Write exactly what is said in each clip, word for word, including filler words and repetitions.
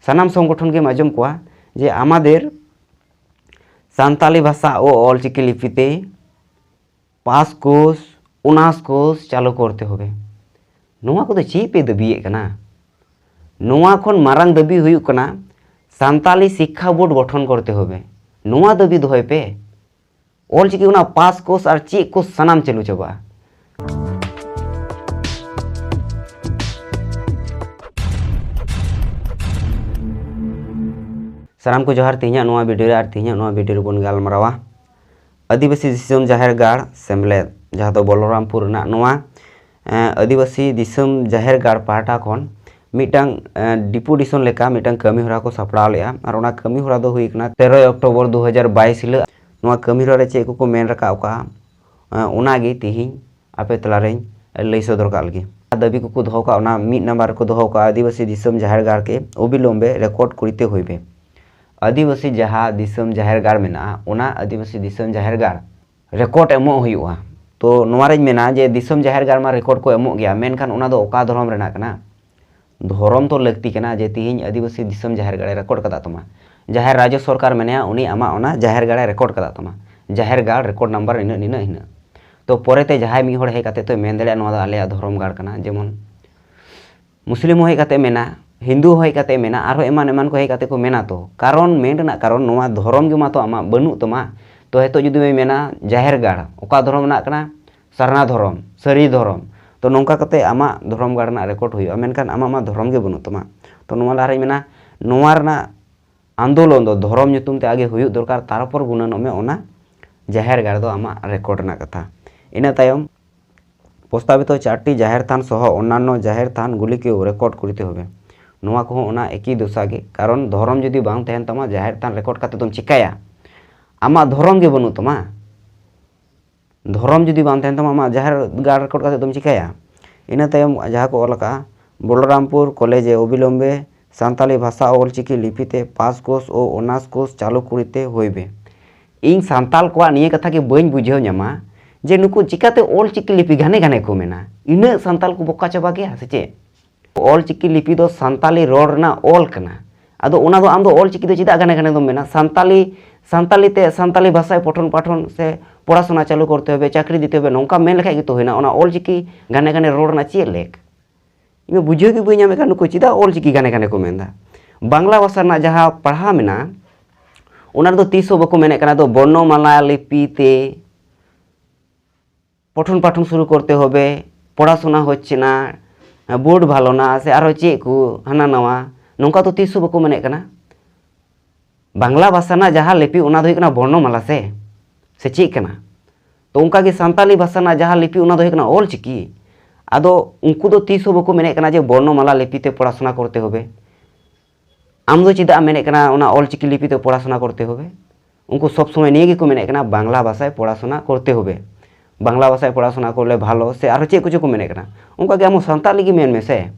ᱥᱟᱱᱟᱢ ᱥᱚᱝᱜᱚᱴᱷᱚᱱ ᱜᱮᱢ ᱟᱸᱡᱚᱢ ᱠᱚᱣᱟ ᱡᱮ ᱟᱢᱟᱫᱮᱨ ᱥᱟᱱᱛᱟᱞᱤ ᱵᱷᱟᱥᱟ ᱳ ᱚᱞᱪᱤᱠᱤ ᱞᱤᱯᱤᱛᱮ ᱯᱟᱥ ᱠᱳᱨᱥ, ᱚᱱᱟᱨᱥ ᱠᱳᱨᱥ ᱪᱟᱹᱞᱩ ᱠᱚᱨᱛᱮ ᱦᱳᱵᱮ᱾ ᱱᱚᱣᱟ ᱠᱚᱫᱚ ᱪᱮᱫ ᱯᱮ ᱫᱟᱹᱵᱤᱭᱮᱫ ᱠᱟᱱᱟ? ᱱᱚᱣᱟ ᱠᱷᱚᱱ ᱢᱟᱨᱟᱝ ᱫᱟᱹᱵᱤ ᱦᱩᱭᱩᱜ ᱠᱟᱱᱟ ᱥᱟᱱᱛᱟᱞᱤ ᱥᱤᱠᱠᱷᱟ ᱵᱳᱨᱰ ᱜᱚᱴᱷᱚᱱ ᱠᱚᱨᱛᱮ ᱦᱳᱵᱮ᱾ ᱱᱚᱣᱟ ᱫᱟᱹᱵᱤ ᱫᱚᱦᱚᱭ ᱯᱮ᱾ ᱚᱞᱪᱤᱠᱤ ᱚᱱᱟ ᱯᱟᱥ ᱠᱳᱨᱥ ᱟᱨ ᱪᱮᱫ ᱠᱳᱨᱥ ᱥᱟᱱᱟᱢ ᱪᱟᱹᱞᱩ ᱪᱟᱵᱟᱜᱼᱟ᱾ ᱥᱟᱱᱟᱢ ᱠᱚ ᱡᱚᱦᱟᱨ᱾ ᱛᱮᱦᱮᱧᱟᱜ ᱱᱚᱣᱟ ᱵᱷᱤᱰᱤᱭᱳ ᱨᱮ ᱟᱨ ᱛᱮᱦᱮᱧᱟᱜ ᱱᱚᱣᱟ ᱵᱷᱤᱰᱤᱭᱳ ᱨᱮᱵᱚᱱ ᱜᱟᱞᱢᱟᱨᱟᱣᱟ ᱟᱹᱫᱤᱵᱟᱹᱥᱤ ᱫᱤᱥᱚᱢ ᱡᱟᱦᱮᱨ ᱜᱟᱲ ᱥᱮᱢᱞᱮᱫ, ᱡᱟᱦᱟᱸ ᱫᱚ ᱵᱚᱞᱚᱨᱟᱢᱯᱩᱨ ᱨᱮᱱᱟᱜ ᱱᱚᱣᱟ, ᱮᱸ, ᱟᱹᱫᱤᱵᱟᱹᱥᱤ ᱫᱤᱥᱚᱢ ᱡᱟᱦᱮᱨ ᱜᱟᱲ ᱯᱟᱦᱴᱟ ᱠᱷᱚᱱ ᱢᱤᱫᱴᱟᱝ, ᱮᱸ, ᱰᱤᱯᱩᱴᱮᱥᱚᱱ ᱞᱮᱠᱟ ᱢᱤᱫᱴᱟᱝ ᱠᱟᱹᱢᱤ ᱦᱚᱨᱟ ᱠᱚ ᱥᱟᱯᱲᱟᱣ ᱞᱮᱫᱼᱟ᱾ ᱟᱨ ᱚᱱᱟ ᱠᱟᱹᱢᱤ ᱦᱚᱨᱟ ᱫᱚ ᱦᱩᱭ ᱠᱟᱱᱟ ᱛᱮᱨᱚᱭ ᱚᱠᱴᱳᱵᱚᱨ ᱫᱩ ᱦᱟᱡᱟᱨ ᱵᱟᱭᱤᱥ ᱦᱤᱞᱳᱜ᱾ ᱱᱚᱣᱟ ᱠᱟᱹᱢᱤ ᱦᱚᱨᱟ ᱨᱮ ᱪᱮᱫ ᱠᱚᱠᱚ ᱢᱮᱱ ᱨᱟᱠᱟᱵ ᱠᱟᱜᱼᱟ, ᱮᱸ, ᱚᱱᱟᱜᱮ ᱛᱮᱦᱮᱧ ᱟᱯᱮ ᱛᱟᱞᱟᱨᱮᱧ ᱞᱟᱹᱭ ᱥᱚᱫᱚᱨ ᱠᱟᱜ ᱞᱮᱜᱮ᱾ ᱫᱟᱹᱵᱤ ᱠᱚᱠᱚ ᱫᱚᱦᱚ ᱠᱟᱜᱼᱟ, ᱚᱱᱟ ᱢᱤᱫ ᱱᱟᱢᱵᱟᱨ ᱨᱮᱠᱚ ᱫᱚᱦᱚ ᱠᱟᱜᱼᱟ, ᱟᱹᱫᱤᱵᱟᱹᱥᱤ ᱫᱤᱥᱚᱢ ᱡᱟᱦᱮᱨ ᱜᱟᱲ ᱠᱮ ᱚᱵᱤᱞᱚᱢᱵᱮ ᱨᱮᱠᱚᱨᱰ ᱠᱚᱨᱤᱛᱮ ᱦᱩᱭᱵᱮ᱾ ᱟᱹᱫᱤᱵᱟᱹᱥᱤ ᱡᱟᱦᱟᱸ ᱫᱤᱥᱚᱢ ᱡᱟᱦᱮᱨ ᱜᱟᱲ ᱢᱮᱱᱟᱜᱼᱟ, ᱚᱱᱟ ᱟᱹᱫᱤᱵᱟᱹᱥᱤ ᱫᱤᱥᱚᱢ ᱡᱟᱦᱮᱨ ᱜᱟᱲ ᱨᱮᱠᱚᱨᱰ ᱮᱢᱚᱜ ᱦᱩᱭᱩᱜᱼᱟ᱾ ᱛᱚ ᱱᱚᱣᱟ ᱨᱮᱧ ᱢᱮᱱᱟ ᱡᱮ ᱫᱤᱥᱚᱢ ᱡᱟᱦᱮᱨ ᱜᱟᱲ ᱢᱟ ᱨᱮᱠᱚᱨᱰ ᱠᱚ ᱮᱢᱚᱜ ᱜᱮᱭᱟ, ᱢᱮᱱᱠᱷᱟᱱ ᱚᱱᱟ ᱫᱚ ᱚᱠᱟ ᱫᱷᱚᱨᱚᱢ ᱨᱮᱱᱟᱜ ᱠᱟᱱᱟ? ᱫᱷᱚᱨᱚᱢ ᱛᱚ ᱞᱟᱹᱠᱛᱤ ᱠᱟᱱᱟ ᱡᱮ ᱛᱤᱦᱤᱧ ᱟᱹᱫᱤᱵᱟᱹᱥᱤ ᱫᱤᱥᱚᱢ ᱡᱟᱦᱮᱨ ᱜᱟᱲᱮ ᱨᱮᱠᱚᱨᱰ ᱠᱟᱫᱟ ᱛᱟᱢᱟ, ᱡᱟᱦᱮᱨ ᱨᱟᱡᱽᱡᱚ ᱥᱚᱨᱠᱟᱨ ᱢᱮᱱᱟᱭᱟ, ᱩᱱᱤ ᱟᱢᱟᱜ ᱚᱱᱟ ᱡᱟᱦᱮᱨ ᱜᱟᱲᱮ ᱨᱮᱠᱚᱨᱰ ᱠᱟᱫᱟ ᱛᱟᱢᱟ, ᱡᱟᱦᱮᱨ ᱜᱟᱲ ᱨᱮᱠᱚᱨᱰ ᱱᱟᱢᱵᱟᱨ ᱤᱱᱟᱹᱜ ᱱᱤᱱᱟᱹᱜ ᱤᱱᱟᱹᱜ᱾ ᱛᱚ ᱯᱚᱨᱮᱛᱮ ᱡᱟᱦᱟᱸᱭ ᱢᱤᱫ ᱦᱚᱲ ᱦᱮᱡ ᱠᱟᱛᱮ ᱛᱚᱭ ᱢᱮᱱ ᱫᱟᱲᱮᱭᱟᱜᱼᱟ ᱱᱚᱣᱟ ᱫᱚ ᱟᱞᱮᱭᱟᱜ ᱫᱷᱚᱨᱚᱢ ᱜᱟᱲ ᱠᱟᱱᱟ, ᱡᱮᱢᱚᱱ ᱢᱩᱥᱞᱤᱢ ᱦᱚᱸ ᱦᱮᱡ ᱠᱟᱛᱮ ᱢᱮᱱᱟ, ᱦᱤᱱᱫᱩ ᱦᱚᱸ ᱦᱮᱡ ᱠᱟᱛᱮ ᱢᱮᱱᱟ, ᱟᱨᱦᱚᱸ ᱮᱢᱟᱱ ᱮᱢᱟᱱ ᱠᱚ ᱦᱮᱡ ᱠᱟᱛᱮ ᱠᱚ ᱢᱮᱱᱟ᱾ ᱛᱚ ᱠᱟᱨᱚᱱ, ᱢᱮᱱ ᱨᱮᱱᱟᱜ ᱠᱟᱨᱚᱱ, ᱱᱚᱣᱟ ᱫᱷᱚᱨᱚᱢ ᱜᱮ ᱢᱟᱛᱚ ᱟᱢᱟᱜ ᱵᱟᱹᱱᱩᱜ ᱛᱟᱢᱟ᱾ ᱛᱚ ᱱᱤᱛᱚᱜ ᱡᱩᱫᱤ ᱵᱚᱱ ᱢᱮᱱᱟ ᱡᱟᱦᱮᱨ ᱜᱟᱲ ᱚᱠᱟ ᱫᱷᱚᱨᱚᱢ ᱨᱮᱱᱟᱜ ᱠᱟᱱᱟ? ᱥᱟᱨᱱᱟ ᱫᱷᱚᱨᱚᱢ, ᱥᱟᱹᱨᱤ ᱫᱷᱚᱨᱚᱢ᱾ ᱛᱚ ᱱᱚᱝᱠᱟ ᱠᱟᱛᱮ ᱟᱢᱟᱜ ᱫᱷᱚᱨᱚᱢ ᱜᱟᱲ ᱨᱮᱱᱟᱜ ᱨᱮᱠᱚᱨᱰ ᱦᱩᱭᱩᱜᱼᱟ, ᱢᱮᱱᱠᱷᱟᱱ ᱟᱢᱟᱜ ᱢᱟ ᱫᱷᱚᱨᱚᱢ ᱜᱮ ᱵᱟᱹᱱᱩᱜ ᱛᱟᱢᱟ᱾ ᱛᱚ ᱱᱚᱣᱟ ᱞᱟᱦᱟᱨᱮᱧ ᱢᱮᱱᱟ, ᱱᱚᱣᱟ ᱨᱮᱱᱟᱜ ᱟᱱᱫᱳᱞᱚᱱ ᱫᱚ ᱫᱷᱚᱨᱚᱢ ᱧᱩᱛᱩᱢ ᱛᱮ ᱟᱜᱮ ᱦᱩᱭᱩᱜ ᱫᱚᱨᱠᱟᱨ, ᱛᱟᱨᱯᱚᱨ ᱜᱩᱱᱟᱹᱱᱚᱜ ᱢᱮ ᱚᱱᱟ ᱡᱟᱦᱮᱨ ᱜᱟᱲ ᱫᱚ ᱟᱢᱟᱜ ᱨᱮᱠᱚᱨᱰ ᱨᱮᱱᱟᱜ ᱠᱟᱛᱷᱟ᱾ ᱤᱱᱟᱹ ᱛᱟᱭᱚᱢ ᱯᱨᱚᱥᱛᱟᱵᱤᱛᱚ ᱪᱟᱨᱴᱤ ᱡᱟᱦᱮᱨ ᱛᱷᱟᱱ ᱥᱚᱦᱚ ᱚᱱᱱᱟᱱᱱᱚ ᱡᱟᱦᱮᱨ ᱛᱷᱟᱱ ᱜᱩᱞᱤ ᱠᱮ ᱨᱮᱠᱚᱨᱰ ᱠᱚᱨᱤᱛᱮ ᱦᱚᱵᱮ᱾ ᱱᱚᱣᱟ ᱠᱚᱦᱚᱸ ᱚᱱᱟ ᱮᱠᱤ ᱫᱚᱥᱟ ᱜᱮ, ᱠᱟᱨᱚᱱ ᱫᱷᱚᱨᱚᱢ ᱡᱩᱫᱤ ᱵᱟᱝ ᱛᱟᱦᱮᱱ ᱛᱟᱢᱟ, ᱡᱟᱦᱮᱨ ᱛᱷᱟᱱ ᱨᱮᱠᱚᱨᱰ ᱠᱟᱛᱮ ᱫᱚᱢ ᱪᱤᱠᱟᱹᱭᱟ? ᱟᱢᱟᱜ ᱫᱷᱚᱨᱚᱢ ᱜᱮ ᱵᱟᱹᱱᱩᱜ ᱛᱟᱢᱟ᱾ ᱫᱷᱚᱨᱚᱢ ᱡᱩᱫᱤ ᱵᱟᱝ ᱛᱟᱦᱮᱱ ᱛᱟᱢᱟ, ᱟᱢᱟᱜ ᱡᱟᱦᱮᱨ ᱜᱟᱲ ᱨᱮᱠᱚᱨᱰ ᱠᱟᱛᱮ ᱫᱚᱢ ᱪᱤᱠᱟᱹᱭᱟ? ᱤᱱᱟᱹ ᱛᱟᱭᱚᱢ ᱡᱟᱦᱟᱸ ᱠᱚ ᱚᱞ ᱟᱠᱟᱫᱼᱟ, ᱵᱚᱞᱚᱨᱟᱢᱯᱩᱨ ᱠᱚᱞᱮᱡᱽ ᱮ ᱚᱵᱤᱞᱚᱢᱵᱮ ᱥᱟᱱᱛᱟᱞᱤ ᱵᱷᱟᱥᱟ ᱚᱞᱪᱤᱠᱤ ᱞᱤᱯᱤ ᱛᱮ ᱯᱟᱥ ᱠᱳᱨᱥ ᱳ ᱚᱱᱟᱨᱥ ᱠᱳᱨᱥ ᱪᱟᱹᱞᱩ ᱠᱚᱨᱤᱛᱮ ᱦᱩᱭᱵᱮ᱾ ᱤᱧ ᱥᱟᱱᱛᱟᱞ ᱠᱚᱣᱟᱜ ᱱᱤᱭᱟᱹ ᱠᱟᱛᱷᱟ ᱜᱮ ᱵᱟᱹᱧ ᱵᱩᱡᱷᱟᱹᱣ ᱧᱟᱢᱟ ᱡᱮ ᱱᱩᱠᱩ ᱪᱤᱠᱟᱹᱛᱮ ᱚᱞᱪᱤᱠᱤ ᱞᱤᱯᱤ ᱜᱷᱟᱱᱮ ᱜᱷᱟᱱᱮ ᱠᱚ ᱢᱮᱱᱟ? ᱤᱱᱟᱹᱜ ᱥᱟᱱᱛᱟᱞ ᱠᱚ ᱵᱚᱠᱟ ᱪᱟᱵᱟ ᱜᱮᱭᱟ ᱥᱮ ᱪᱮᱫ? ᱚᱞᱪᱤᱠᱤ ᱞᱤᱯᱤ ᱫᱚ ᱥᱟᱱᱛᱟᱞᱤ ᱨᱚᱲ ᱨᱮᱱᱟᱜ ᱚᱞ ᱠᱟᱱᱟ᱾ ᱟᱫᱚ ᱚᱱᱟ ᱫᱚ ᱟᱢ ᱫᱚ ᱚᱞ ᱪᱤᱠᱤ ᱫᱚ ᱪᱮᱫᱟᱜ ᱜᱷᱟᱱᱮ ᱜᱷᱟᱱᱮ ᱫᱚᱢ ᱢᱮᱱᱟ? ᱥᱟᱱᱛᱟᱞᱤ, ᱥᱟᱱᱛᱟᱞᱤ ᱛᱮ, ᱥᱟᱱᱛᱟᱞᱤ ᱵᱷᱟᱥᱟᱭ ᱯᱚᱴᱷᱚᱱ ᱯᱟᱴᱷᱚᱱ ᱥᱮ ᱯᱚᱲᱟᱥᱩᱱᱟ ᱪᱟᱹᱞᱩ ᱠᱚᱨᱛᱮ ᱦᱚᱵᱮ, ᱪᱟᱹᱠᱨᱤ ᱫᱤᱛᱮ ᱦᱚᱵᱮ, ᱱᱚᱝᱠᱟ ᱢᱮᱱ ᱞᱮᱠᱷᱟᱡ ᱜᱮᱛᱚ ᱦᱩᱭᱱᱟ᱾ ᱚᱱᱟ ᱚᱞ ᱪᱤᱠᱤ ᱜᱷᱟᱱᱮ ᱜᱷᱟᱱᱮ ᱨᱚᱲ ᱨᱮᱱᱟᱜ ᱪᱮᱫ ᱞᱮᱠ? ᱤᱧ ᱢᱟ ᱵᱩᱡᱷᱟᱹᱣ ᱜᱮ ᱵᱟᱹᱧ ᱧᱟᱢᱮᱫ ᱠᱟᱱ, ᱱᱩᱠᱩ ᱪᱮᱫᱟᱜ ᱚᱞ ᱪᱤᱠᱤ ᱜᱷᱟᱱᱮ ᱜᱷᱟᱱᱮ ᱠᱚ ᱢᱮᱱᱫᱟ? ᱵᱟᱝᱞᱟ ᱵᱷᱟᱥᱟ ᱨᱮᱱᱟᱜ ᱡᱟᱦᱟᱸ ᱯᱟᱲᱦᱟᱣ ᱢᱮᱱᱟᱜᱼᱟ, ᱚᱱᱟ ᱨᱮᱫᱚ ᱛᱤᱥ ᱦᱚᱸ ᱵᱟᱠᱚ ᱢᱮᱱᱮᱫ ᱠᱟᱱᱟ ᱫᱚ ᱵᱚᱨᱱᱚᱢᱟᱞᱟ ᱞᱤᱯᱤ ᱛᱮ ᱯᱚᱴᱷᱚᱱ ᱯᱟᱴᱷᱚᱱ ᱥᱩᱨᱩ ᱠᱚᱨᱛᱮ ᱦᱚᱵᱮ, ᱯᱚᱲᱟᱥᱩᱱᱟ ᱦᱚᱪᱪᱷᱮ ᱱᱟ, ᱵᱳᱨᱰ ᱵᱷᱟᱞᱚ ᱱᱟ, ᱥᱮ ᱟᱨᱦᱚᱸ ᱪᱮᱫ ᱠᱚ ᱦᱟᱱᱟ ᱱᱟᱣᱟ, ᱱᱚᱝᱠᱟ ᱫᱚ ᱛᱤᱥ ᱦᱚᱸ ᱵᱟᱠᱚ ᱢᱮᱱᱮᱫ ᱠᱟᱱᱟ᱾ ᱵᱟᱝᱞᱟ ᱵᱷᱟᱥᱟ ᱨᱮᱱᱟᱜ ᱡᱟᱦᱟᱸ ᱞᱤᱯᱤ, ᱚᱱᱟ ᱫᱚ ᱦᱩᱭᱩᱜ ᱠᱟᱱᱟ ᱵᱚᱨᱱᱚᱢᱟᱞᱟ ᱥᱮ, ᱥᱮ ᱪᱮᱫ ᱠᱟᱱᱟ? ᱛᱚ ᱚᱱᱠᱟ ᱜᱮ ᱥᱟᱱᱛᱟᱞᱤ ᱵᱷᱟᱥᱟ ᱨᱮᱱᱟᱜ ᱡᱟᱦᱟᱸ ᱞᱤᱯᱤ, ᱚᱱᱟ ᱫᱚ ᱦᱩᱭᱩᱜ ᱠᱟᱱᱟ ᱚᱞ ᱪᱤᱠᱤ᱾ ᱟᱫᱚ ᱩᱱᱠᱩ ᱫᱚ ᱛᱤᱥ ᱦᱚᱸ ᱵᱟᱠᱚ ᱢᱮᱱᱮᱫ ᱠᱟᱱᱟ ᱡᱮ ᱵᱚᱨᱱᱚᱢᱟᱞᱟ ᱞᱤᱯᱤ ᱛᱮ ᱯᱚᱲᱟᱥᱩᱱᱟ ᱠᱚᱨᱛᱮ ᱦᱚᱵᱮ᱾ ᱟᱢ ᱫᱚ ᱪᱮᱫᱟᱜ ᱮᱢ ᱢᱮᱱᱮᱫ ᱠᱟᱱᱟ ᱚᱱᱟ ᱚᱞ ᱪᱤᱠᱤ ᱞᱤᱯᱤ ᱛᱮ ᱯᱚᱲᱟᱥᱩᱱᱟ ᱠᱚᱨᱛᱮ ᱦᱚᱵᱮ? ᱩᱱᱠᱩ ᱥᱚᱵ ᱥᱚᱢᱚᱭ ᱱᱤᱭᱟᱹ ᱜᱮᱠᱚ ᱢᱮᱱᱮᱫ ᱠᱟᱱᱟ, "ᱵᱟᱝᱞᱟ ᱵᱷᱟᱥᱟᱭ ᱯᱚᱲᱟᱥᱩᱱᱟ ᱠᱚᱨᱛᱮ ᱦᱚᱵᱮ, ᱵᱟᱝᱞᱟ ᱵᱷᱟᱥᱟᱭ ᱯᱚᱲᱟᱥᱩᱱᱟ ᱠᱚᱨᱞᱮ ᱵᱷᱟᱞᱚ", ᱥᱮ ᱟᱨᱦᱚᱸ ᱪᱮᱫ ᱠᱚᱪᱚ ᱠᱚ ᱢᱮᱱᱮᱫ ᱠᱟᱱᱟ᱾ ᱚᱱᱠᱟ ᱜᱮ ᱟᱢ ᱦᱚᱸ ᱥᱟᱱᱛᱟᱞᱤ ᱜᱮ ᱢᱮᱱ ᱢᱮ ᱥᱮ,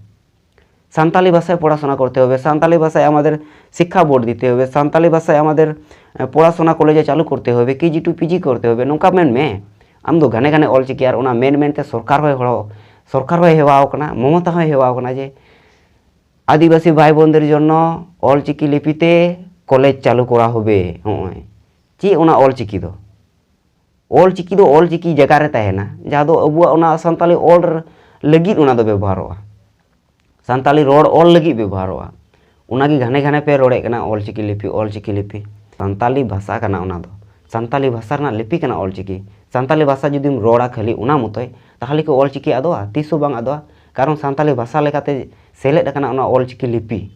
"ᱥᱟᱱᱛᱟᱞᱤ ᱵᱷᱟᱥᱟᱭ ᱯᱚᱲᱟᱥᱩᱱᱟ ᱠᱚᱨᱛᱮ ᱦᱚᱵᱮ, ᱥᱟᱱᱛᱟᱞᱤ ᱵᱷᱟᱥᱟᱭ ᱟᱢᱟᱫᱮᱨ ᱥᱤᱠᱠᱷᱟ ᱵᱳᱨᱰ ᱫᱤᱛᱮ ᱦᱚᱵᱮ, ᱥᱟᱱᱛᱟᱞᱤ ᱵᱷᱟᱥᱟᱭ ᱟᱢᱟᱫᱮᱨ ᱮ, ᱯᱚᱲᱟᱥᱩᱱᱟ ᱠᱚᱞᱮᱡᱽ ᱪᱟᱹᱞᱩ ᱠᱚᱨᱛᱮ ᱦᱚᱵᱮ, ᱠᱮ ᱡᱤ ᱴᱩ ᱯᱤ ᱡᱤ ᱠᱚᱨᱛᱮ ᱦᱚᱵᱮ", ᱱᱚᱝᱠᱟ ᱢᱮᱱ ᱢᱮ᱾ ᱟᱢ ᱫᱚ ᱜᱷᱟᱱᱮ ᱜᱷᱟᱱᱮ ᱚᱞ ᱪᱤᱠᱤ, ᱟᱨ ᱚᱱᱟ ᱢᱮᱱ ᱢᱮᱱᱛᱮ ᱥᱚᱨᱠᱟᱨ ᱦᱚᱸᱭ ᱦᱚᱲ, ᱥᱚᱨᱠᱟᱨ ᱦᱚᱸᱭ ᱦᱮᱣᱟᱣ ᱠᱟᱱᱟ, ᱢᱚᱢᱚᱛᱟ ᱦᱚᱸᱭ ᱦᱮᱣᱟᱣ ᱠᱟᱱᱟ ᱡᱮ ᱟᱹᱫᱤᱵᱟᱹᱥᱤ ᱵᱷᱟᱭ ᱵᱳᱱᱫᱮᱨ ᱡᱚᱱᱱᱚ ᱚᱞ ᱪᱤᱠᱤ ᱞᱤᱯᱤ ᱛᱮ ᱠᱚᱞᱮᱡᱽ ᱪᱟᱹᱞᱩ ᱠᱚᱨᱟᱣ ᱦᱚᱵᱮ᱾ ᱦᱚᱸᱜᱼᱚᱭ ᱪᱮᱫ ᱚᱱᱟ ᱚᱞ ᱪᱤᱠᱤ ᱫᱚ? ᱚᱞ ᱪᱤᱠᱤ ᱫᱚ ᱚᱞ ᱪᱤᱠᱤ ᱡᱟᱭᱜᱟ ᱨᱮ ᱛᱟᱦᱮᱱᱟ, ᱡᱟᱦᱟᱸ ᱫᱚ ᱟᱵᱚᱣᱟᱜ ᱚᱱᱟ ᱥᱟᱱᱛᱟᱞᱤ ᱚᱞ ᱞᱟᱹᱜᱤᱫ ᱚᱱᱟ ᱫᱚ ᱵᱮᱵᱚᱦᱟᱨᱚᱜᱼᱟ, ᱥᱟᱱᱛᱟᱞᱤ ᱨᱚᱲ ᱚᱞ ᱞᱟᱹᱜᱤᱫ ᱵᱮᱵᱚᱦᱟᱨᱚᱜᱼᱟ᱾ ᱚᱱᱟᱜᱮ ᱜᱷᱟᱱᱮ ᱜᱷᱟᱱᱮ ᱯᱮ ᱨᱚᱲᱮᱫ ᱠᱟᱱᱟ ᱚᱞ ᱪᱤᱠᱤ ᱞᱤᱯᱤ, ᱚᱞ ᱪᱤᱠᱤ ᱞᱤᱯᱤ᱾ ᱥᱟᱱᱛᱟᱞᱤ ᱵᱷᱟᱥᱟ ᱠᱟᱱᱟ ᱚᱱᱟ ᱫᱚ, ᱥᱟᱱᱛᱟᱞᱤ ᱵᱷᱟᱥᱟ ᱨᱮᱱᱟᱜ ᱞᱤᱯᱤ ᱠᱟᱱᱟ ᱚᱞ ᱪᱤᱠᱤ᱾ ᱥᱟᱱᱛᱟᱞᱤ ᱵᱷᱟᱥᱟ ᱡᱩᱫᱤᱢ ᱨᱚᱲᱟ ᱠᱷᱟᱹᱞᱤ ᱚᱱᱟ ᱢᱚᱛᱚᱭ, ᱛᱟᱦᱚᱞᱮ ᱠᱤ ᱚᱞ ᱪᱤᱠᱤ ᱟᱫᱚᱜᱼᱟ? ᱛᱤᱥ ᱦᱚᱸ ᱵᱟᱝ ᱟᱫᱚᱜᱼᱟ, ᱠᱟᱨᱚᱱ ᱥᱟᱱᱛᱟᱞᱤ ᱵᱷᱟᱥᱟ ᱞᱮᱠᱟᱛᱮ ᱥᱮᱞᱮᱫ ᱟᱠᱟᱱᱟ ᱚᱱᱟ ᱚᱞ ᱪᱤᱠᱤ ᱞᱤᱯᱤ᱾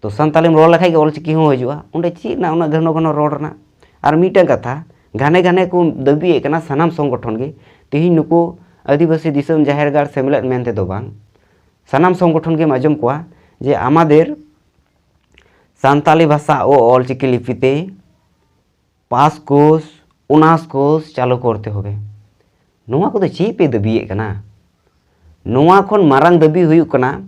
ᱛᱚ ᱥᱟᱱᱛᱟᱞᱤᱢ ᱨᱚᱲ ᱞᱮᱠᱷᱟᱡ ᱜᱮ ᱚᱞ ᱪᱤᱠᱤ ᱦᱚᱸ ᱦᱤᱡᱩᱜᱼᱟ, ᱚᱸᱰᱮ ᱪᱮᱫ ᱨᱮᱱᱟᱜ ᱩᱱᱟᱹᱜ ᱜᱷᱚᱱᱚ ᱜᱷᱚᱱᱚ ᱨᱚᱲ ᱨᱮᱱᱟᱜ? ᱟᱨ ᱢᱤᱫᱴᱟᱝ ᱠᱟᱛᱷᱟ, ᱜᱷᱟᱱᱮ ᱜᱷᱟᱱᱮ ᱠᱚ ᱫᱟᱹᱵᱤᱭᱮᱫ ᱠᱟᱱᱟ ᱥᱟᱱᱟᱢ ᱥᱚᱝᱜᱚᱴᱷᱚᱱ ᱜᱮ, ᱛᱮᱦᱮᱧ ᱱᱩᱠᱩ ᱟᱹᱫᱤᱵᱟᱹᱥᱤ ᱫᱤᱥᱚᱢ ᱡᱟᱦᱮᱨ ᱜᱟᱲ ᱥᱮᱢᱞᱮᱫ ᱢᱮᱱᱛᱮ ᱫᱚ ᱵᱟᱝ, ᱥᱟᱱᱟᱢ ᱥᱚᱝᱜᱚᱴᱷᱚᱱ ᱜᱮᱢ ᱟᱸᱡᱚᱢ ᱠᱚᱣᱟ ᱡᱮ ᱟᱢᱟᱫᱮᱨ ᱥᱟᱱᱛᱟᱞᱤ ᱵᱷᱟᱥᱟ ᱳ ᱚᱞ ᱪᱤᱠᱤ ᱞᱤᱯᱤ ᱛᱮ ᱯᱟᱥ ᱠᱳᱨᱥ, ᱚᱱᱟᱨᱥ ᱠᱳᱨᱥ ᱪᱟᱹᱞᱩ ᱠᱚᱨᱛᱮ ᱦᱚᱵᱮ᱾ ᱱᱚᱣᱟ ᱠᱚᱫᱚ ᱪᱮᱫ ᱯᱮ ᱫᱟᱹᱵᱤᱭᱮᱫ ᱠᱟᱱᱟ? ᱱᱚᱣᱟ ᱠᱷᱚᱱ ᱢᱟᱨᱟᱝ ᱫᱟᱹᱵᱤ ᱦᱩᱭᱩᱜ ᱠᱟᱱᱟ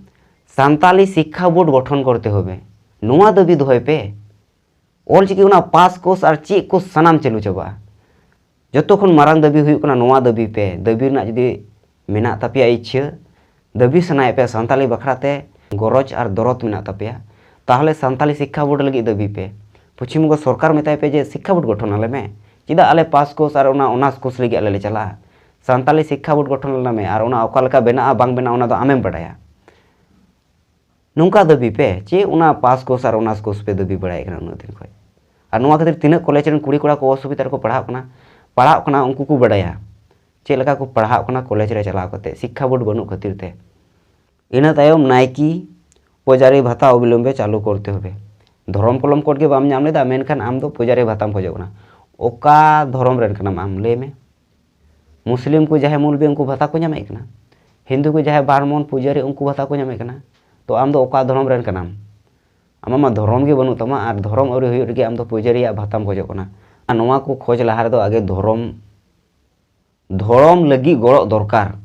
ᱥᱟᱱᱛᱟᱞᱤ ᱥᱤᱠᱠᱷᱟ ᱵᱳᱨᱰ ᱜᱚᱴᱷᱚᱱ ᱠᱚᱨᱛᱮ ᱦᱚᱵᱮ᱾ ᱱᱚᱣᱟ ᱫᱟᱹᱵᱤ ᱫᱚᱦᱚᱭ ᱯᱮ᱾ ᱚᱞ ᱪᱤᱠᱤ ᱚᱱᱟ ᱯᱟᱥ ᱠᱳᱨᱥ ᱟᱨ ᱪᱮᱫ ᱠᱳᱨᱥ ᱥᱟᱱᱟᱢ ᱪᱟᱹᱞᱩ ᱪᱟᱵᱟᱜᱼᱟ᱾ ᱡᱚᱛᱚ ᱠᱷᱚᱱ ᱢᱟᱨᱟᱝ ᱫᱟᱹᱵᱤ ᱦᱩᱭᱩᱜ ᱠᱟᱱᱟ ᱱᱚᱣᱟ ᱫᱟᱹᱵᱤ ᱯᱮ, ᱫᱟᱹᱵᱤ ᱨᱮᱱᱟᱜ ᱡᱩᱫᱤ ᱢᱮᱱᱟᱜ ᱛᱟᱯᱮᱭᱟ ᱤᱪᱪᱷᱟᱹ, ᱫᱟᱹᱵᱤ ᱥᱟᱱᱟᱭᱮᱫ ᱯᱮᱭᱟ, ᱥᱟᱱᱛᱟᱞᱤ ᱵᱟᱠᱷᱨᱟ ᱛᱮ ᱜᱚᱨᱚᱡᱽ ᱟᱨ ᱫᱚᱨᱚᱫ ᱢᱮᱱᱟᱜ ᱛᱟᱯᱮᱭᱟ, ᱛᱟᱦᱚᱞᱮ ᱥᱟᱱᱛᱟᱞᱤ ᱥᱤᱠᱠᱷᱟ ᱵᱳᱨᱰ ᱞᱟᱹᱜᱤᱫ ᱫᱟᱹᱵᱤ ᱯᱮ᱾ ᱯᱚᱪᱷᱤᱢ ᱵᱚᱝᱜᱚ ᱥᱚᱨᱠᱟᱨ ᱢᱮᱛᱟᱭ ᱯᱮ ᱡᱮ ᱥᱤᱠᱠᱷᱟ ᱵᱳᱨᱰ ᱜᱚᱴᱷᱚᱱ ᱟᱞᱮ ᱢᱮ, ᱪᱮᱫᱟᱜ ᱟᱞᱮ ᱯᱟᱥ ᱠᱳᱨᱥ ᱟᱨ ᱚᱱᱟ ᱚᱱᱟᱨᱥ ᱠᱳᱨᱥ ᱞᱟᱹᱜᱤᱫ ᱟᱞᱮ ᱞᱮ ᱪᱟᱞᱟᱜᱼᱟ? ᱥᱟᱱᱛᱟᱞᱤ ᱥᱤᱠᱠᱷᱟ ᱵᱳᱨᱰ ᱜᱚᱴᱷᱚᱱ ᱟᱞᱮ ᱢᱮ ᱟᱨ ᱚᱱᱟ ᱚᱠᱟ ᱞᱮᱠᱟ ᱵᱮᱱᱟᱜᱼᱟ ᱵᱟᱝ ᱵᱮᱱᱟᱜᱼᱟ ᱚᱱᱟ ᱫᱚ ᱟᱢᱮᱢ ᱵᱟᱰᱟᱭᱟ᱾ ᱱᱚᱝᱠᱟ ᱫᱟᱹᱵᱤ ᱯᱮ, ᱪᱮᱫ ᱚᱱᱟ ᱯᱟᱥ ᱠᱳᱨᱥ ᱟᱨ ᱚᱱᱟᱨᱥ ᱠᱳᱨᱥ ᱯᱮ ᱫᱟᱹᱵᱤ ᱵᱟᱲᱟᱭᱮᱫ ᱠᱟᱱᱟ ᱩᱱᱟᱹᱜ ᱫᱤᱱ ᱠᱷᱚᱱ? ᱟᱨ ᱱᱚᱣᱟ ᱠᱷᱟᱹᱛᱤᱨ ᱛᱤᱱᱟᱹᱜ ᱠᱚᱞᱮᱡᱽ ᱨᱮᱱ ᱠᱩᱲᱤ ᱠᱚᱲᱟ ᱠᱚ ᱚᱥᱩᱵᱤᱫᱷᱟ ᱨᱮᱠᱚ ᱯᱟᱲᱦᱟᱜ ᱠᱟᱱᱟ, ᱯᱟᱲᱦᱟᱜ ᱠᱟᱱᱟ, ᱩᱱᱠᱩ ᱠᱚ ᱵᱟᱰᱟᱭᱟ ᱪᱮᱫ ᱞᱮᱠᱟ ᱠᱚ ᱯᱟᱲᱦᱟᱜ ᱠᱟᱱᱟ ᱠᱚᱞᱮᱡᱽ ᱨᱮ ᱪᱟᱞᱟᱣ ᱠᱟᱛᱮ ᱥᱤᱠᱠᱷᱟ ᱵᱳᱨᱰ ᱵᱟᱹᱱᱩᱜ ᱠᱷᱟᱹᱛᱤᱨ ᱛᱮ᱾ ᱤᱱᱟᱹ ᱛᱟᱭᱚᱢ ᱱᱟᱭᱠᱤ ᱯᱩᱡᱟᱨᱤ ᱵᱷᱟᱛᱟ ᱚᱵᱤᱞᱚᱢᱵᱮ ᱪᱟᱹᱞᱩ ᱠᱚᱨᱛᱮ ᱦᱚᱵᱮ᱾ ᱫᱷᱚᱨᱚᱢ ᱠᱚᱞᱚᱢ ᱠᱳᱰ ᱜᱮ ᱵᱟᱢ ᱧᱟᱢ ᱞᱮᱫᱟ, ᱢᱮᱱᱠᱷᱟᱱ ᱟᱢ ᱫᱚ ᱯᱩᱡᱟᱨᱤ ᱵᱷᱟᱛᱟᱢ ᱠᱷᱚᱡᱚᱜ ᱠᱟᱱᱟ᱾ ᱚᱠᱟ ᱫᱷᱚᱨᱚᱢ ᱨᱮᱱ ᱠᱟᱱᱟᱢ ᱟᱢ, ᱞᱟᱹᱭ ᱢᱮ? ᱢᱩᱥᱞᱤᱢ ᱠᱚ ᱡᱟᱦᱟᱸᱭ ᱢᱩᱞᱵᱤ ᱩᱱᱠᱩ ᱵᱷᱟᱛᱟ ᱠᱚ ᱧᱟᱢᱮᱫ ᱠᱟᱱᱟ, ᱦᱤᱱᱫᱩ ᱠᱚ ᱡᱟᱦᱟᱸᱭ ᱵᱟᱨᱢᱚᱱ ᱯᱩᱡᱟᱨᱤ ᱩᱱᱠᱩ ᱵᱷᱟᱛᱟ ᱠᱚ ᱧᱟᱢᱮᱫ ᱠᱟᱱᱟ᱾ ᱛᱚ ᱟᱢ ᱫᱚ ᱚᱠᱟ ᱫᱷᱚᱨᱚᱢ ᱨᱮᱱ ᱠᱟᱱᱟᱢ? ᱟᱢᱟᱜ ᱢᱟ ᱫᱷᱚᱨᱚᱢ ᱜᱮ ᱵᱟᱹᱱᱩᱜ ᱛᱟᱢᱟ ᱟᱨ ᱫᱷᱚᱨᱚᱢ ᱟᱹᱣᱨᱤ ᱦᱩᱭᱩᱜ ᱨᱮᱜᱮ ᱟᱢ ᱫᱚ ᱯᱩᱡᱟᱹᱨᱤᱭᱟᱜ ᱵᱷᱟᱛᱟᱢ ᱠᱷᱚᱡᱚᱜ ᱠᱟᱱᱟ᱾ ᱟᱨ ᱱᱚᱣᱟ ᱠᱚ ᱠᱷᱚᱡᱽ ᱞᱟᱦᱟ ᱨᱮᱫᱚ ᱟᱜᱮ ᱫᱷᱚᱨᱚᱢ, ᱫᱷᱚᱨᱚᱢ ᱞᱟᱹᱜᱤᱫ ᱜᱚᱲᱚᱜ ᱫᱚᱨᱠᱟᱨ᱾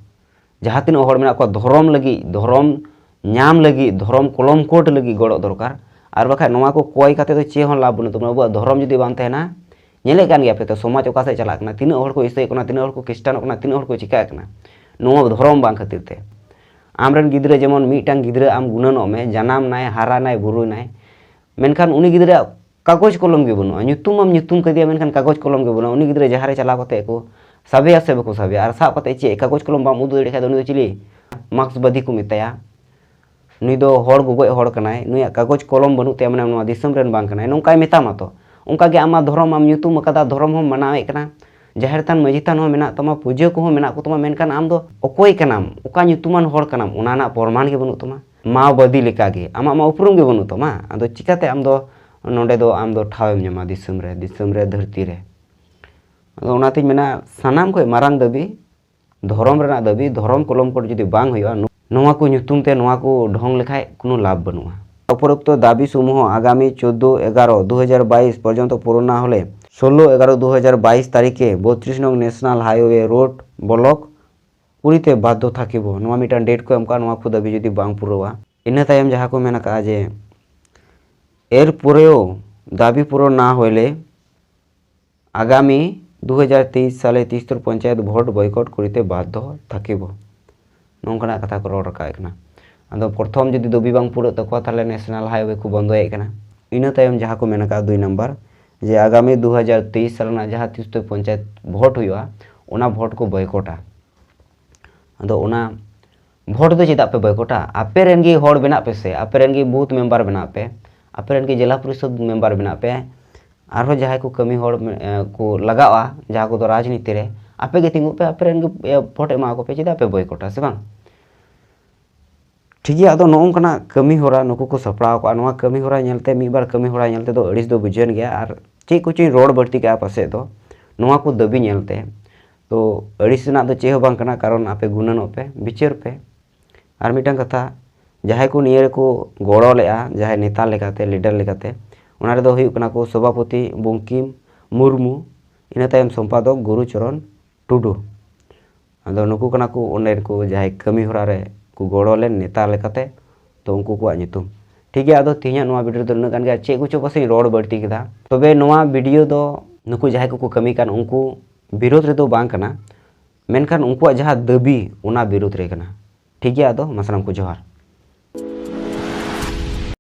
ᱡᱟᱦᱟᱸ ᱛᱤᱱᱟᱹᱜ ᱦᱚᱲ ᱢᱮᱱᱟᱜ ᱠᱚᱣᱟ ᱫᱷᱚᱨᱚᱢ ᱞᱟᱹᱜᱤᱫ, ᱫᱷᱚᱨᱚᱢ ᱧᱟᱢ ᱞᱟᱹᱜᱤᱫ, ᱫᱷᱚᱨᱚᱢ ᱠᱚᱞᱚᱢ ᱠᱳᱰ ᱞᱟᱹᱜᱤᱫ ᱜᱚᱲᱚᱜ ᱫᱚᱨᱠᱟᱨ᱾ ᱟᱨ ᱵᱟᱠᱷᱟᱡ ᱱᱚᱣᱟ ᱠᱚ ᱠᱚᱭ ᱠᱟᱛᱮ ᱫᱚ ᱪᱮᱫ ᱦᱚᱸ ᱞᱟᱵᱷ ᱵᱟᱹᱱᱩᱜ ᱛᱟᱵᱚᱱᱟ᱾ ᱟᱵᱚᱣᱟᱜ ᱫᱷᱚᱨᱚᱢ ᱡᱩᱫᱤ ᱵᱟᱝ ᱛᱟᱦᱮᱱᱟ, ᱧᱮᱞᱮᱫ ᱠᱟᱱ ᱜᱮᱭᱟ ᱯᱮ ᱛᱚ ᱥᱚᱢᱟᱡᱽ ᱚᱠᱟ ᱥᱮᱫ ᱪᱟᱞᱟᱜ ᱠᱟᱱᱟ, ᱛᱤᱱᱟᱹᱜ ᱦᱚᱲ ᱠᱚ ᱤᱥᱟᱹᱭᱚᱜ ᱠᱟᱱᱟ, ᱛᱤᱱᱟᱹᱜ ᱦᱚᱲ ᱠᱚ ᱠᱷᱨᱤᱥᱴᱟᱱᱚᱜ ᱠᱟᱱᱟ, ᱛᱤᱱᱟᱹᱜ ᱦᱚᱲ ᱠᱚ ᱪᱤᱠᱟᱹᱜ ᱠᱟᱱᱟ᱾ ᱱᱚᱣᱟ ᱫᱷᱚᱨᱚᱢ ᱵᱟᱝ ᱠᱷᱟᱹᱛᱤᱨ ᱛᱮ᱾ ᱟᱢᱨᱮᱱ ᱜᱤᱫᱽᱨᱟᱹ, ᱡᱮᱢᱚᱱ ᱢᱤᱫᱴᱟᱝ ᱜᱤᱫᱽᱨᱟᱹ ᱟᱢ ᱜᱩᱱᱟᱹᱱᱚᱜ ᱢᱮ, ᱡᱟᱱᱟᱢ ᱱᱟᱭ, ᱦᱟᱨᱟ ᱱᱟᱭ, ᱵᱩᱨᱩᱭ ᱱᱟᱭ, ᱢᱮᱱᱠᱷᱟᱱ ᱩᱱᱤ ᱜᱤᱫᱽᱨᱟᱹ ᱠᱟᱜᱚᱡᱽ ᱠᱚᱞᱚᱢ ᱜᱮ ᱵᱟᱹᱱᱩᱜᱼᱟ᱾ ᱧᱩᱛᱩᱢ ᱢᱟᱢ ᱧᱩᱛᱩᱢ ᱠᱟᱫᱮᱭᱟ, ᱢᱮᱱᱠᱷᱟᱱ ᱠᱟᱜᱚᱡᱽ ᱠᱚᱞᱚᱢ ᱜᱮ ᱵᱟᱹᱱᱩᱜᱼᱟ᱾ ᱩᱱᱤ ᱜᱤᱫᱽᱨᱟᱹ ᱡᱟᱦᱟᱸ ᱨᱮ ᱪᱟᱞᱟᱣ ᱠᱟᱛᱮ ᱠᱚ ᱥᱟᱵᱮᱭᱟ ᱥᱮ ᱵᱟᱠᱚ ᱥᱟᱵᱮᱭᱟ, ᱟᱨ ᱥᱟᱵ ᱠᱟᱛᱮ ᱪᱮᱫ ᱠᱟᱜᱚᱡᱽ ᱠᱚᱞᱚᱢ ᱵᱟᱢ ᱩᱫᱩᱜ ᱫᱟᱲᱮᱭᱟᱜ ᱠᱷᱟᱡ ᱫᱚ ᱩᱱᱤ ᱫᱚ ᱪᱤᱞᱤ ᱢᱟᱨᱠᱥᱵᱟᱫᱤ ᱠᱚ ᱢᱮᱛᱟᱭᱟ? ᱱᱩᱭ ᱫᱚ ᱦᱚᱲ ᱜᱚᱜᱚᱡ ᱦᱚᱲ ᱠᱟᱱᱟᱭ, ᱱᱩᱭᱟᱜ ᱠᱟᱜᱚᱡᱽ ᱠᱚᱞᱚᱢ ᱵᱟᱹᱱᱩᱜ ᱛᱟᱭᱟ, ᱢᱟᱱᱮ ᱱᱚᱣᱟ ᱫᱤᱥᱚᱢ ᱨᱮᱱ ᱵᱟᱝ ᱠᱟᱱᱟᱭ, ᱱᱚᱝᱠᱟᱭ ᱢᱮᱛᱟᱢᱟ ᱛᱚ᱾ ᱚᱱᱠᱟ ᱜᱮ ᱟᱢᱟᱜ ᱫᱷᱚᱨᱚᱢ ᱟᱢ ᱧᱩᱛᱩᱢ ᱟᱠᱟᱫᱟ, ᱫᱷᱚᱨᱚᱢ ᱦᱚᱸᱢ ᱢᱟᱱᱟᱣᱮᱫ ᱠᱟᱱᱟ, ᱡᱟᱦᱮᱨ ᱛᱷᱟᱱ ᱢᱟᱹᱡᱷᱤ ᱛᱷᱟᱱ ᱦᱚᱸ ᱢᱮᱱᱟᱜ ᱛᱟᱢᱟ, ᱯᱩᱡᱟᱹ ᱠᱚᱦᱚᱸ ᱢᱮᱱᱟᱜ ᱠᱚ ᱛᱟᱢᱟ, ᱢᱮᱱᱠᱷᱟᱱ ᱟᱢ ᱫᱚ ᱚᱠᱚᱭ ᱠᱟᱱᱟᱢ, ᱚᱠᱟ ᱧᱩᱛᱩᱢᱟᱱ ᱦᱚᱲ ᱠᱟᱱᱟᱢ, ᱚᱱᱟ ᱨᱮᱱᱟᱜ ᱯᱨᱚᱢᱟᱱ ᱜᱮ ᱵᱟᱹᱱᱩᱜ ᱛᱟᱢᱟ᱾ ᱢᱟᱣᱵᱟᱫᱤ ᱞᱮᱠᱟᱜᱮ ᱟᱢᱟᱜ ᱢᱟ ᱩᱯᱨᱩᱢ ᱜᱮ ᱵᱟᱹᱱᱩᱜ ᱛᱟᱢᱟ, ᱟᱫᱚ ᱪᱤᱠᱟᱛᱮ ᱟᱢ ᱫᱚ ᱱᱚᱰᱮ ᱫᱚ ᱟᱢ ᱫᱚ ᱴᱷᱟᱶ ᱮᱢ ᱧᱟᱢᱟ ᱫᱤᱥᱚᱢ ᱨᱮ, ᱫᱤᱥᱚᱢ ᱨᱮ, ᱫᱷᱟᱹᱨᱛᱤ ᱨᱮ? ᱟᱫᱚ ᱚᱱᱟᱛᱤᱧ ᱢᱮᱱᱟ, ᱥᱟᱱᱟᱢ ᱠᱷᱚᱱ ᱢᱟᱨᱟᱝ ᱫᱟᱹᱵᱤ ᱫᱷᱚᱨᱚᱢ ᱨᱮᱱᱟᱜ ᱫᱟᱹᱵᱤ, ᱫᱷᱚᱨᱚᱢ ᱠᱚᱞᱚᱢ ᱠᱳᱰ ᱡᱩᱫᱤ ᱵᱟᱝ ᱦᱩᱭᱩᱜᱼᱟ, ᱱᱚ-, ᱱᱚᱣᱟ ᱠᱚ ᱧᱩᱛᱩᱢ ᱛᱮ ᱱᱚᱣᱟ ᱠᱚ ᱰᱷᱚᱝ ᱞᱮᱠᱷᱟᱡ ᱠᱳᱱᱳ ᱞᱟᱵᱷ ᱵᱟᱹᱱᱩᱜᱼᱟ᱾ উপরোক্ত দাবি সমূহ আগামী চোদ্দ এগারো দু হাজার বাইশ পর্যন্ত পূরণ না হলে ষোলো এগারো দু হাজার বাইশ তারিখে বত্রিশ নং ন্যাশনাল হাইওয়ে রোড ব্লক পুরীতে বাধ্য থাকিব, ᱱᱚᱣᱟ ᱢᱤᱫᱴᱟᱝ ᱰᱮᱴ ᱠᱚ ᱮᱢ ᱠᱟᱜᱼᱟ, ᱱᱚᱣᱟ ᱠᱚ ᱫᱟᱹᱵᱤ ᱡᱩᱫᱤ ᱵᱟᱝ ᱯᱩᱨᱟᱹᱣᱟ᱾ ᱤᱱᱟᱹ ᱛᱟᱭᱚᱢ ᱡᱟᱦᱟᱸ ᱠᱚ ᱢᱮᱱ ᱟᱠᱟᱫᱼᱟ ᱡᱮ, ᱮᱨ ᱯᱚᱨᱮᱣ ᱫᱟᱹᱵᱤ ᱯᱩᱨᱚᱱ ᱱᱟ ᱦᱩᱭᱞᱮ ᱟᱜᱟᱢᱤ ᱫᱩ ᱦᱟᱡᱟᱨ ᱛᱮᱭᱤᱥ ᱥᱟᱞᱮ ᱛᱤᱥᱛᱚᱨ ᱯᱚᱧᱪᱟᱭᱮᱛ ᱵᱷᱳᱴ ᱵᱚᱭᱠᱚᱴ ᱠᱚᱨᱤᱛᱮ ᱵᱟᱫᱽᱫᱷᱚ ᱛᱷᱟᱠᱤᱵᱚ, ᱱᱚᱝᱠᱟᱱᱟᱜ ᱠᱟᱛᱷᱟ ᱠᱚ ᱨᱚᱲ ᱨᱟᱠᱟᱵ ᱠᱟᱱᱟ᱾ ᱟᱫᱚ ᱯᱨᱚᱛᱷᱚᱢ ᱡᱩᱫᱤ ᱫᱟᱹᱵᱤ ᱵᱟᱝ ᱯᱩᱨᱟᱹᱜ ᱛᱟᱠᱚᱣᱟ, ᱛᱟᱦᱚᱞᱮ ᱱᱮᱥᱱᱟᱞ ᱦᱟᱭᱣᱮ ᱠᱚ ᱵᱚᱱᱫᱚᱭᱮᱫ ᱠᱟᱱᱟ᱾ ᱤᱱᱟᱹ ᱛᱟᱭᱚᱢ ᱡᱟᱦᱟᱸ ᱠᱚ ᱢᱮᱱ ᱟᱠᱟᱫ ᱫᱩᱭ ᱱᱟᱢᱵᱟᱨ, ᱡᱮ ᱟᱜᱟᱢᱤ ᱫᱩ ᱦᱟᱡᱟᱨ ᱛᱮᱭᱤᱥ ᱥᱟᱞ ᱨᱮᱱᱟᱜ ᱡᱟᱦᱟᱸ ᱛᱤᱥ ᱛᱮ ᱯᱚᱧᱪᱟᱭᱮᱛ ᱵᱷᱳᱴ ᱦᱩᱭᱩᱜᱼᱟ, ᱚᱱᱟ ᱵᱷᱳᱴ ᱠᱚ ᱵᱚᱭᱠᱚᱴᱟ᱾ ᱟᱫᱚ ᱚᱱᱟ ᱵᱷᱳᱴ ᱫᱚ ᱪᱮᱫᱟᱜ ᱯᱮ ᱵᱚᱭᱠᱚᱴᱟ? ᱟᱯᱮ ᱨᱮᱱ ᱜᱮ ᱦᱚᱲ ᱢᱮᱱᱟᱜ ᱯᱮ ᱥᱮ, ᱟᱯᱮ ᱨᱮᱱ ᱜᱮ ᱵᱩᱛᱷ ᱢᱮᱢᱵᱟᱨ ᱢᱮᱱᱟᱜ ᱯᱮ, ᱟᱯᱮ ᱨᱮᱱ ᱜᱮ ᱡᱮᱞᱟ ᱯᱚᱨᱤᱥᱚᱫ ᱢᱮᱢᱵᱟᱨ ᱢᱮᱱᱟᱜ ᱯᱮ, ᱟᱨᱦᱚᱸ ᱡᱟᱦᱟᱸᱭ ᱠᱚ ᱠᱟᱹᱢᱤ ᱦᱚᱲ ᱢᱮ-, ᱮ, ᱠᱚ ᱞᱟᱜᱟᱜᱼᱟ, ᱡᱟᱦᱟᱸ ᱠᱚᱫᱚ ᱨᱟᱡᱽᱱᱤᱛᱤ ᱨᱮ, ᱟᱯᱮ ᱜᱮ ᱛᱤᱸᱜᱩᱜ ᱯᱮ, ᱟᱯᱮ ᱨᱮᱱ ᱜᱮ, ᱮ, ᱵᱷᱳᱴ ᱮᱢᱟ ᱠᱚ ᱯᱮ, ᱪᱮᱫᱟᱜ ᱯᱮ ᱵᱚᱭᱠᱚᱴᱟ, ᱥᱮ ᱵᱟᱝ? ᱴᱷᱤᱠ ᱜᱮᱭᱟ, ᱟᱫᱚ ᱱᱚᱜᱼᱚ ᱱᱚᱝᱠᱟᱱᱟᱜ ᱠᱟᱹᱢᱤ ᱦᱚᱨᱟ ᱱᱩᱠᱩ ᱠᱚ ᱥᱟᱯᱲᱟᱣ ᱠᱟᱜᱼᱟ᱾ ᱱᱚᱣᱟ ᱠᱟᱹᱢᱤ ᱦᱚᱨᱟ ᱧᱮᱞᱛᱮ, ᱢᱤᱫ ᱵᱟᱨ ᱠᱟᱹᱢᱤ ᱦᱚᱨᱟ ᱧᱮᱞ ᱛᱮᱫᱚ ᱟᱹᱲᱤᱥ ᱫᱚ ᱵᱩᱡᱷᱟᱹᱣ ᱜᱮᱭᱟ, ᱟᱨ ᱪᱮᱫ ᱠᱚᱪᱚᱧ ᱨᱚᱲ ᱵᱟᱹᱲᱛᱤ ᱠᱟᱜᱼᱟ ᱯᱟᱥᱮᱡ ᱫᱚ, ᱱᱚᱣᱟ ᱠᱚ ᱫᱟᱹᱵᱤ ᱧᱮᱞᱛᱮ᱾ ᱛᱚ ᱟᱹᱲᱤᱥ ᱨᱮᱱᱟᱜ ᱫᱚ ᱪᱮᱫ ᱦᱚᱸ ᱵᱟᱝ ᱠᱟᱱᱟ, ᱠᱟᱨᱚᱱ ᱟᱯᱮ ᱜᱩᱱᱟᱹᱱᱚᱜ ᱯᱮ, ᱵᱤᱪᱟᱹᱨ ᱯᱮ᱾ ᱟᱨ ᱢᱤᱫᱴᱟᱝ ᱠᱟᱛᱷᱟ, ᱡᱟᱦᱟᱸᱭ ᱠᱚ ᱱᱤᱭᱟᱹ ᱨᱮᱠᱚ ᱜᱚᱲᱚ ᱞᱮᱫᱼᱟ, ᱡᱟᱦᱟᱸᱭ ᱱᱮᱛᱟ ᱞᱮᱠᱟᱛᱮ, ᱞᱤᱰᱟᱨ ᱞᱮᱠᱟᱛᱮ, ᱚᱱᱟ ᱨᱮᱫᱚ ᱦᱩᱭᱩᱜ ᱠᱟᱱᱟ ᱠᱚ ᱥᱚᱵᱷᱟᱯᱚᱛᱤ ᱵᱚᱝᱠᱤᱢ ᱢᱩᱨᱢᱩ, ᱤᱱᱟᱹ ᱛᱟᱭᱚᱢ ᱥᱚᱢᱯᱟᱫᱚᱠ ᱜᱩᱨᱩᱪᱚᱨᱚᱱ ᱴᱩᱰᱩ᱾ ᱟᱫᱚ ᱱᱩᱠᱩ ᱠᱟᱱᱟ ᱠᱚ ᱚᱸᱰᱮᱱ ᱠᱚ ᱡᱟᱦᱟᱸᱭ ᱠᱟᱹᱢᱤ ᱦᱚᱨᱟ ᱨᱮ ᱠᱚ ᱜᱚᱲᱚ ᱞᱮᱱ ᱱᱮᱛᱟ ᱞᱮᱠᱟᱛᱮ, ᱛᱚ ᱩᱱᱠᱩ ᱠᱚᱣᱟᱜ ᱧᱩᱛᱩᱢ᱾ ᱴᱷᱤᱠ ᱜᱮᱭᱟ, ᱟᱫᱚ ᱛᱮᱦᱮᱧᱟᱜ ᱱᱚᱣᱟ ᱵᱷᱤᱰᱤᱭᱳ ᱨᱮᱫᱚ ᱩᱱᱟᱹᱜ ᱜᱟᱱ ᱜᱮ, ᱟᱨ ᱪᱮᱫ ᱠᱚᱪᱚ ᱯᱟᱥᱮᱡ ᱨᱚᱲ ᱵᱟᱹᱲᱛᱤ ᱠᱮᱫᱟ᱾ ᱛᱚᱵᱮ ᱱᱚᱣᱟ ᱵᱷᱤᱰᱤᱭᱳ ᱫᱚ ᱱᱩᱠᱩ ᱡᱟᱦᱟᱸᱭ ᱠᱚᱠᱚ ᱠᱟᱹᱢᱤ ᱠᱟᱱ ᱩᱱᱠᱩ ᱵᱤᱨᱳᱫᱷ ᱨᱮᱫᱚ ᱵᱟᱝ ᱠᱟᱱᱟ, ᱢᱮᱱᱠᱷᱟᱱ ᱩᱱᱠᱩᱣᱟᱜ ᱡᱟᱦᱟᱸ ᱫᱟᱹᱵᱤ ᱚᱱᱟ ᱵᱤᱨᱳᱫᱷ ᱨᱮ ᱠᱟᱱᱟ᱾ ᱴᱷᱤᱠ ᱜᱮᱭᱟ, ᱟᱫᱚ ᱢᱟ ᱥᱟᱱᱟᱢ ᱠᱚ ᱡᱚᱦᱟᱨ᱾